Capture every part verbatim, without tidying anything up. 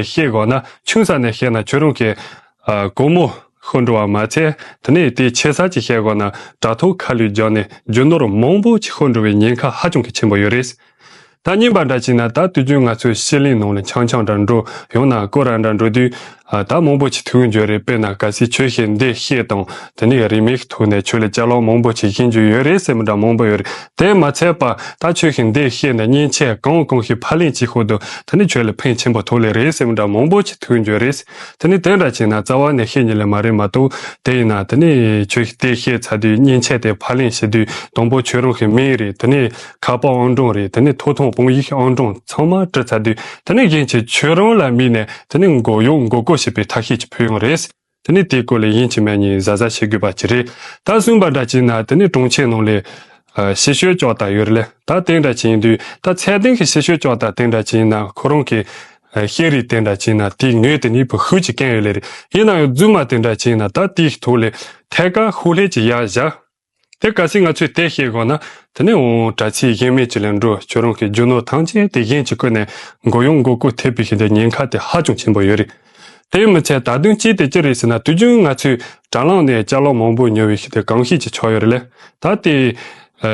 བཤད་དགོས་ན་ཆུང་ས་ནས་བཤད་ན་ཁྱོད་རང་གི་ཨ་སྒོར་མོ་ཤོར་འགྲོ་བ་མ་ཚད། དེ་ནས་དེའི་ཆེ་ས་ཅིག་བཤད་དགོས་ན་དྲ་ཐོག་ཁ་ལུད་རྒྱག་ནས་རྒྱུ་ནོར་མང་པོ་ཅིག་ཤོར་འགྲོ་བའི་ཉེན་ཁ་ཧ་ཅང་གི་ཆེན་པོ་ཡོད་རེད། ད་རྙིང་པ་འདྲ་བྱས་ན་ད་དུས་རྒྱུན་ང་ཚོའི་ཕྱི་གླིང་ནང་ལ་འཆམ་འཆམ་འདྲ་འགྲོ་ཡང་ན་སྐོར་ར་འདྲ་འགྲོ་དུས་ཨ་ད་མང་པོ་ཅིག་ཐུག་གི་ཡོད་རེད། དཔེར་ན་གལ་སྲིད་ཆོས་ཤིག་འདི་བཤད་དང་དེ་ནས་རིན་མེད་ཀྱི་ཐོག་ནས་ཁྱོད་ལ་ཅ་ལག་མང་པོ་ཅིག་བྱིན་རྒྱུ་ཡོད་རེད་ཟེར་མི་འདྲ་མང་པོ་ཡོད་རེད། དེ་མ་ཚད་པ་ད་ཆོས་ཤིག་འདི་བཤད་ནས་མཉེན་ཆས་གང་གང་ཞིག་ཕབ་ལེན་བྱེད་ཤོག་དུ་དེ་ནས་ཁྱོད་ལ་ཕན་ཆེན་པོ་ཐོགས་ལེ་རེད་ཟེར་མི་འདྲ་མང་པོ་ཅིག་ཐུག་གི་ཡོད་རེད། དེ་ནས་དེ་འདྲ་བྱས་ན་རྩ་བ་ནས་བཤད་ཉན་ལེ་མ་རེད་མ་གཏོགས། དེ་ཡིན་ན་དེ་ནས་ཆོས་ཤིག་དེ་བཤད་ཚར་དུས་མཉེན་ཆས་དེ་ཕབ་ལེན་བྱེད་དུས་དང་པོ་ཁྱོད་རང་གི་མིང་རེད། དེ་ནས་ཁ་པར་ཨང་གྲངས་རེད། དེ་ནས་ཐོབ་ཐང་དཔང་ཡིག་ཨང་གྲངས་ཚང་མ་བྲིས་ཚར་དུས་དེ་ནས་གཞན་གྱིས་ཁྱོད་རང་ལ་དམིགས་ནས་དེ་ནས་མགོ་གཡོག་མགོ་སྐོར་བྱེད་པའི་ཐབས་ཤེས་ཅིག་ཕུལ་ཡོང་རེད། དེ་ནས་དེའི་སྐོར་ལ་ཡིན་གཅིག་མིན་གཉིས་གཟབ་གཟབ་བྱེད་དགོས་པ་ཅིག་རེད། ད་གསུམ་པ་འདྲ་བྱས་ན་དེ་ནས་གྲོང་ཁྱེར་ནང་ལ་ཨ་ཕྱི་བཤོལ་ལྕགས་རྟ་ཡོད་རེད་ལ། ད་དེ་འདྲ་བྱས་ཡིན་དུས་ད་ཚད་ལྡན་གྱི་ཕྱི་བཤོལ་ལྕགས་རྟ་དེ་འདྲ་བྱས་ཡིན་ན་ཁོ་རང་གི་ཨ་ཤེལ་རིས་དེ་འདྲ་བྱས་ན་དེའི་ངོས་དེ་ནས་བུ་ཤུགས་ཀྱིས་བརྐྱངས་ཡོད་ལེ་རེད། ཡིན་ན་ཡང་རྫུན་མ་དེ་འདྲ་བྱས་ཡིན་ན་ད་དེའི་ཐོག་ལ་ཐད་ཀར་ཤོག་ལྷེ་ཅིག་ཡར་བཞག་དེ་གལ་སྲིད་ང་ཚོས་དེ་བཤད་དགོས་ན་དེ་ནས་འོང་དྲ་ཚིགས་གཞན་མེད་ཅིག་ལ་འགྲོ། ཁྱོད་རང་གི་རྒྱུ་ནོར་ཐམས་ཅད་དེ་གཞན་གྱི་སྐུ་ནས་མགོ་གཡོག་མགོ་སྐོར་ཐེབས་པའི་ཤེས་ལྡན་ཉེན་ཁ་དེ་ཧ་ཅང་ཆེན་པོ་ཡོད་རེད། དེ་མི་ཚད་ད་དུང་གཅིག་དེ་ཅི་རེད་ཟེར་ན་དུས་རྒྱུན་ང་ཚོས་དྲ་ལམ་ནས་ཅ་ལག་མང་པོ་ཉོ་བའི་ཤེས་ལྡན་གང་ཤེས་ཀྱི་ཆགས་ཡོད་རེད་ལ། ད་དེ་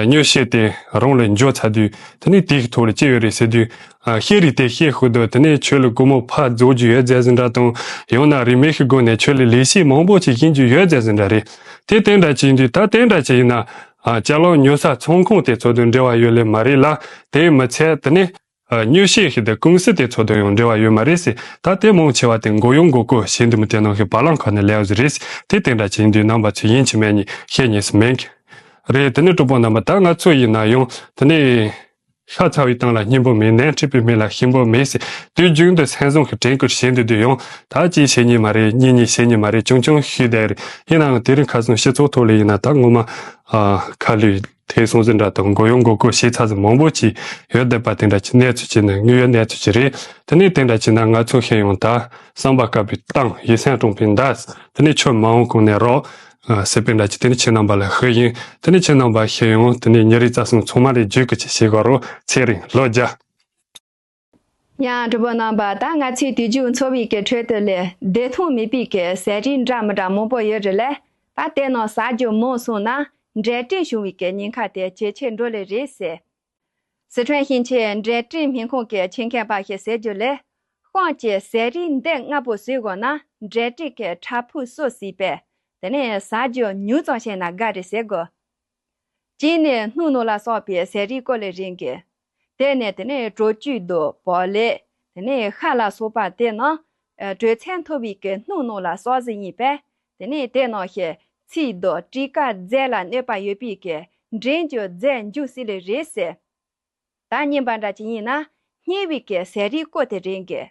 ཉོ་ཤེས་དེ་རང་ལ་འབྱོར་ཚར་དུས་དེ་ནས་དེའི་ཐོག་ལ་ཅི་ཡོད་རེད་ཟེར་དུས། ཨ་ཤེས་རིག་དེ་ཤེས་ཤུགས་དུ་དེ་ནས་ཁྱོད་ལ་སྒོར་མོ་ཕར་རྫོགས་རྒྱུ་ཡོད་ཟེར་ཟིན་འདྲ་དང་ཡང་ན་རིན་མེད་ཀྱི་སྒོ་ནས་ཁྱོད་ལ་ལས་བྱེད་མང་པོ་ཅིག་ཡིན་རྒྱུ་ཡོད་ཟེར་ཟིན་འདྲ་རེད། དེ་དེ་འདྲ་བྱས་དུས་ད་དེ་འདྲ་བྱས་ཡིན་ན་ཨ་ཅ་ལག་ཉོ་ས་ཚོང་ཁང་དེ་ཚོ་དང་འབྲེལ་བ་ཡོད་ལེ་མ་རེད་ལ། དེ་མི་ཚད་དེ་ནས་ཨ་ཉོ་ཤེས་ཤིག་དེ་ཀུང་སི་དེ་ཚོ་དང་ཡང་འབྲེལ་བ་ཡོད་མ་རེད་ཟེར། ད་དེ་མང་ཆེ་བ་དེ་མགོ་གཡོག་མགོ་སྐོར་བྱེད་འདི་མི་དེ་ནང་གི་བ་ལང་ཁ་ནས་ལེའུ་ཟིག་རེད། དེ་དེ་འདྲ་བྱས་དུས་རྣམ་པ་ཚོས་ཡིན་གཅིག་མིན་གཉིས་ཤེས་ཉན་ས་མེད་གི་རེད། དེ་ནས་གྲོགས་པོ་རྣམ་པ་ད་ང་ཚོ་ཡིན་ན་ཡང་དེ་ནས། ཤ་ཚ་བའི་གཏམ་ལ་སྙིང་པོ་མེད། ནད་མཁྲིས་པའི་མི་ལ་ཞིམ་པོ་མེད་ཟེར། དུས་རྒྱུན་དུ་སེམས་བཟང་གི་དྲན་སྐུལ་བྱེད་འདོད་དུས་ཡང་ད་གཅིག་བྱེད་ཉན་མ་རེད། གཉིས་གཉིས་བྱེད་ཉན་མ་རེད། ཅུང་ཅུང་ཤོད་བསྡད་རེད། ཡིན་ནའང་དེ་རིང་ཁ་སང་སྤྱི་ཚོགས་ཐོག་ལ་ཡིན་ན་ད་ངོ་མ་ཨ་ཁ་ལུད་དེ་སོང་ཟིན་འདྲ་དང་མགོ་གཡོག་མགོ་སྐོར་བྱེད་ཚར་ཟིན་མང་པོ་ཅིག་ཡོད་བསྡད་པ་དེ་འདྲ་ཅིག་གནས་ཚུལ་ཅིག་ནི་དངོས་ཡོད་གནས་ཚུལ་ཅིག་རེད། དེ་ནས་དེ་འདྲ་ཅིག་ན་ང་ཚོ་ཤེས་ཡོང་ད་བསམ་པ་དཀར་པོའི་གཏམ་ཡིད་སེམས་དྲང་པོའི་མདའ། དེ་ནས་ཆོས་མ་འོངས་གོང་ནས་རོགས། ཨ་སེ་པན་འདྲ་ཅིག་དེ་ནི་ཁྱེད་རྣམ་པ་ལ་ཞུ་ཡིན། དེ་ནི་ཁྱེད་རྣམ་པ་ཤེས་ཡོང་། དེ་ནི་ཉིན་རེའི་རྩ་གསུམ་ཚང་མ་ལས་རྒྱུད་ཀྱི་ཅིག་བྱེད་དགོས་རོགས། ཚེ་རིང་ལོ་བརྒྱ། ཡང་གྲོགས་པོ་རྣམ་པ་ད་ང་ཚོའི་དུས་རྒྱུན་འཚོ་བའི་གི་ཁྲོད་དུ་ལས་བདེ་ཐང་མེད་པའི་གི་ཟས་རིགས་འདྲ་མི་འདྲ་མང་པོ་ཡོད་རེད་ལས། ད་དེ་ནང་ཟ་རྒྱུ་མང་སོང་ན་འབྲས་སྐྲན་བྱུང་བའི་གི་ཉེན་ཁ་དེ་ཇེ་ཆེར་འགྲོ་ལེ་རེད་ཟེར། སི་ཁྲོན་ཞིང་ཆེན་འབྲས་སྐྲན་སྨན་ཁང་གི་ཆེད་མཁས་པ་ཞིག་ཟེར་རྒྱུ་ལས། དཔང་གི་ཟས་རིགས་འདི་ལྔ་པོ་ཟོས་དགོས་ན་འབྲས་སྐྲན་གྱི་ཕྲ་ཕུང་གསོ་སྲིད་པས། དེ་ནས་ཟ་རྒྱུ་ཉུང་ཙམ་བྱས་ན་དགའ་རེད་ཟེར་གོ། གཅིག་ནས་སྣུམ་ནང་ལ་བསགས་པའི་ཟས་རིགས་སྐོར་ལས་རིང་གི། དེ་ནས་དེ་ནས་དྲོ་སྐྱུར་དང་བག་ལེབ། དེ་ནས་ཤ་ལ་སོགས་པ་དེ་ནང་དྲོད་ཚད་མཐོ་བའི་གི་སྣུམ་ནང་ལ་བསགས་ཟིན་ཡིན་པས། དེ་ནས་དེ་ནང་བཞིན་ཚིལ་དང་སྤྲི་དཀར་རྫས་ལ་གནོད་པ་ཡོད་པའི་གི་འབྲས་ཀྱི་རྫས་འབྱུང་སྲིད་ལེ་རེད་ཟེར། ད་རྙིང་པ་འདྲ་ཅིག་ཡིན་ན་སྙིང་བའི་གི་ཟས་རིགས་སྐོར་དེ་རིང་གི།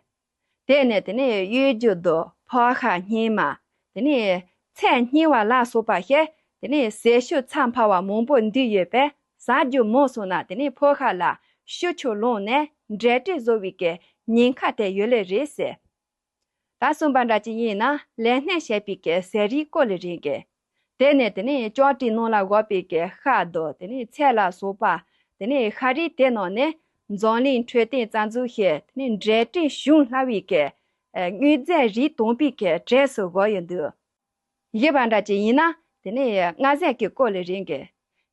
དེ་ནས་དེ་ནས་གཡོས་སྒྱུ་དང་ཕག་ཤ་སྙིང་མ། དེ་ནས་ཚལ་སྙིང་བ་ལ་སོགས་པ་ཞིག་དེ་ནས་ཟས་ཤུགས་ཚ་འཕར་བ་མང་པོ་འདུས་ཡོད་པས་ཟ་རྒྱུ་མང་སོང་ན་དེ་ནས་ཕག་ཤ་ལ་ཤུགས་ཆུ་ལངས་ནས་འབྲས་སྐྲན་བཟོ་བའི་གི་ཉེན་ཁ་དེ་ཡོད་ལེ་རེད་ཟེར། ད་གསུམ་པ་འདྲ་ཅིག་ཡིན་ན་ལས་སྣེ་བྱས་པའི་གི་ཟས་རིགས་སྐོར་ལས་རིང་གི། དེ་ནས་དེ་ནས་ལྕགས་ཀྲིན་ནང་ལ་བཞག་པའི་གི་ཤ་དང་དེ་ནས་ཚལ་ལ་སོགས་པ། དེ་ནས་ཤ་རིགས་དེ་ནང་ནས་འཛམ་གླིང་འཕྲོད་བསྟེན་རྩ་འཛུགས་ཀྱིས་དེ་ནས་འབྲས་སྐྲན་བྱུང་སླ་བའི་གི་དངོས་རྫས་རིགས་དང་པོའི་གི་གྲས་སུ་བཞག་ཡོད་འདུག་བཞི་པ་འདྲ་ཅིག་ཡིན་ན་དེ་ནས་མངར་ཟས་ཀྱི་སྐོར་ལས་རིང་གི།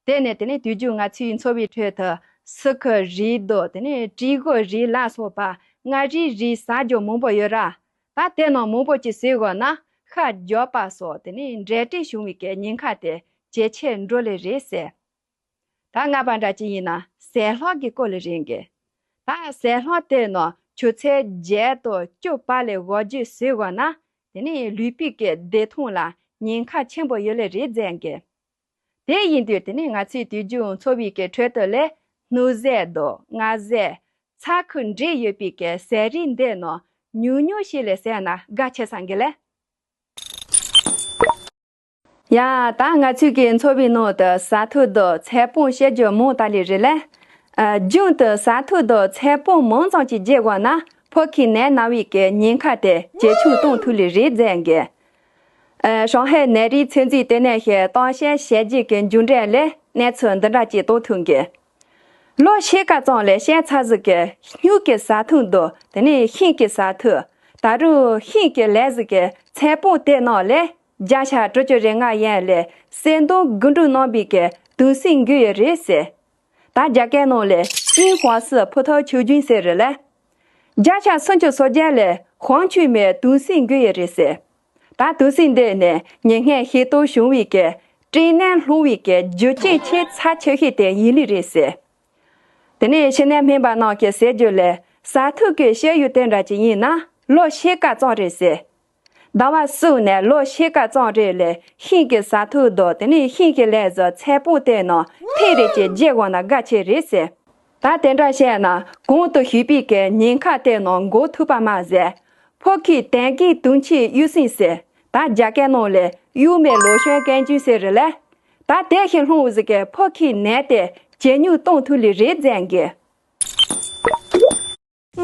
དེ་ནས་དེ་ནས་དུས་རྒྱུན་ང་ཚོའི་འཚོ་བའི་ཁྲོད་དུ་སི་ཁུ་རིགས་དང་དེ་ནས་དྲི་གོས་རིགས་ལ་སོགས་པ་མངར་རིགས་རིགས་ཟ་རྒྱུ་མང་པོ་ཡོད་ར། ད་དེ་ནང་མང་པོ་ཅིག་ཟོས་དགོས་ན་ཤ་རྒྱགས་པ་སོགས་དེ་ནས་འབྲས་སྐྲན་བྱུང་བའི་གི་ཉེན་ཁ་དེ་ཇེ་ཆེར་འགྲོ་ལེ་རེད་ཟེར། ད་ལྔ་པ་འདྲ་ཅིག་ཡིན་ན་ཟས་ལྷག་གི་སྐོར་ལས་རིང་གི། ད་ཟས་ལྷག་དེ་ནང་ཆུ་ཚོད་བརྒྱད་དང་བཅུ་བར་ལས་འགོར་རྒྱུ་ཟོས་དགོས་ན་དེ་ནས་ལུས་པོའི་གི་བདེ་ཐང་ལ་ཉེན་ཁ་ཆེན་པོ་ཡོད་ལེ་རེད་ཟེར་གི། དེ་ཡིན་དུས་དེ་ནས་ང་ཚོའི་དུས་རྒྱུན་འཚོ་བའི་གི་ཁྲོད་དུ་ལས་སྣུམ་ཟས་དང་མངར་ཟས། ཚྭ་ཁུ་འདྲེས་ཡོད་པའི་གི་ཟས་རིགས་འདི་ནང་ཉུང་ཉུང་ཞིག་ལས་ཟས་ན་དགའ་ཆེ་སང་གི་ལས། ཡ་ད་ང་ཚོའི་གི་འཚོ་བའི་ནང་དུ་ཟ་ཐུབ་དང་ཚལ་སྤང་བཤད་རྒྱུ་མང་ད་ལེ་རེད་ལས། ཨ་རྒྱུན་དུ་ཟ་ཐུབ་དང་ཚལ་སྤང་མང་ཙམ་ཅིག་བརྗེ་དགོས་ན་ཕོ་ཁའི་ནད་ན་བའི་གི་ཉེན་ཁ་དེ་ཇེ་ཆུང་གཏོང་ཐུབ་ལེ་རེད་ཟེར་གི། ཨ་ཧྲང་ཧའེ་ནད་རིགས་ཚོད་འཛིན་ལྟེ་གནས་ཀྱི་གཏམ་བཤད་བྱས་རྗེས་ཀྱི་མཇུག་འབྲས་ལས་གནས་ཚུལ་འདི་འདྲ་ཅིག་རྟོགས་ཐུབ་གི། ལོ་ཕྱེད་ཀ་ཙམ་ལས་བཤད་ཚར་ཟིག་གི་སྨྱུག་གི་ཟ་ཐུབ་དང་དེ་ནས་ཤིང་གི་ཟ་ཐུབ། ད་རུང་ཤིང་གི་ལས་ཟིག་གི་ཚལ་པོ་དེ་ནང་ལས་བརྒྱ་ཆ་དྲུག་ཅུ་རེ་ལྔ་ཡན་ལས་གསེར་མདོག་དགུ་འབྲུ་རྣམ་པའི་གི་དུང་སེམས་འགོས་ཡོད་རེད་ཟེར། ད་རྒྱ་སྐད་ནང་ལས་ཨིན་ཧོ་སི་ཕུ་ཐའོ་ཆུ་རྒྱུན་ཟེར་རེད་ལ། བརྒྱ་ཆ་སུམ་ཅུ་སོ་བརྒྱད་ལས་ཧོང་ཆུས་མའི་དུང་སེམས་འགོས་ཡོད་རེད་ཟེར། ད་དུང་སེམས་འདི་ནི་ཉེ་སྔོན་ཤེས་རྟོགས་བྱུང་བའི་གི་སྤྲིན་ནད་སློང་བའི་གི་རྒྱུ་རྐྱེན་ཆེས་ཚབས་ཆེ་ཤོས་དེ་ཡིན་ལི་རེད་ཟེར། དེ་ནས་ཕྱི་ནས་སྨན་པ་རྣམས་ཀྱིས་ཟེར་རྒྱུ་ལས་ཟ་ཐུག་གི་བཤད་ཡུལ་དེ་འདྲ་ཅིག་ཡིན་ན་ལོ་ཕྱེད་ཀ་ཙམ་རེད་ཟེར། ཟླ་བ་གསུམ་ནས་ལོ་ཕྱེད་ཀ་ཙམ་རེ་ལས་ཤིང་གི་ཟ་ཐུག་དང་དེ་ནས་ཤིང་གི་ལས་ཟ་ཚལ་པོ་དེ་རྣམས་ཐེངས་རེ་གཅིག་བརྗེ་དགོས་ན་དགའ་ཆེ་རེད་ཟེར། ད་དེ་འདྲ་བཤད་ན་གོང་དུ་ཞུས་པའི་གི་ཉེན་ཁ་དེ་རྣམས་འགོག་ཐུབ་པ་མ་ཟད། ཕོ་ཁའི་དན་གྱི་དུང་ཆེ་གཡུ་སྲིན་ཟེར། ད་རྒྱ་སྐད་ནང་ལས་གཡུ་མའི་ལོ་ཤོན་ཀན་ཅུན་ཟེར་རེད་ལ། ད་དེ་ཞིག་སློང་བ་ཟིག་གི་ཕོ་ཁའི་ནད་དེ་ཇེ་ཉུང་གཏོང་ཐུབ་ལེ་རེད་ཟེར་གི།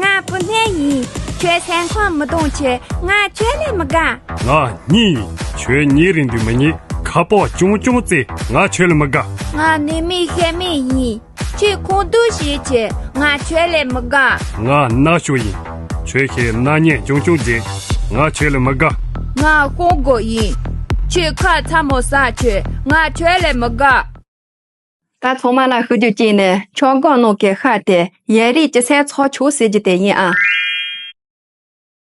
ང་བུ་སྣོད་ཡིན། ཁྱོད་སེམས་ཁམས་མི་གཏོང་ཆེ། ང་ཁྱོད་ལས་མི་དགའ། ང་གཉིད་ཡིན། ཁྱོད་གཉིད་རིང་དུས་མི་གཉིད། ཁ་པར་ཅུང་ཅུང་རྩེ། ང་ཁྱོད་ལས་མི་དགའ། ང་ནུ་མའི་ཤ་མེད་ཡིན། ཁྱོད་ཁོང་སྡུག་བྱེད་ཆེ། ང་ཁྱོད་ལས་མི་དགའ། ང་ན་ཤོ་ཡིན། ཁྱོད་ཤེས་ན་ཉེན་ཅུང་ཅུང་རྗེ། ང་ཁྱོད་ལས་མི་དགའ། ང་ཤོང་སྒོ་ཡིན། ཁྱོད་ཁ་ཚ་མོ་ཟ་ཆེ། ང་ཁྱོད་ལས་མི་དགའ། ད་ཚང་མ་ལ་ཤོད་རྒྱུ་གཅིག་ནི་ཆོས་སྒང་ནང་གི་ཤ་དེ་ཡ་རིགས་ཅི་ཚད་ཚོ་ཆོག་ཟེར་རྒྱུ་དེ་ཡིན་ཨ།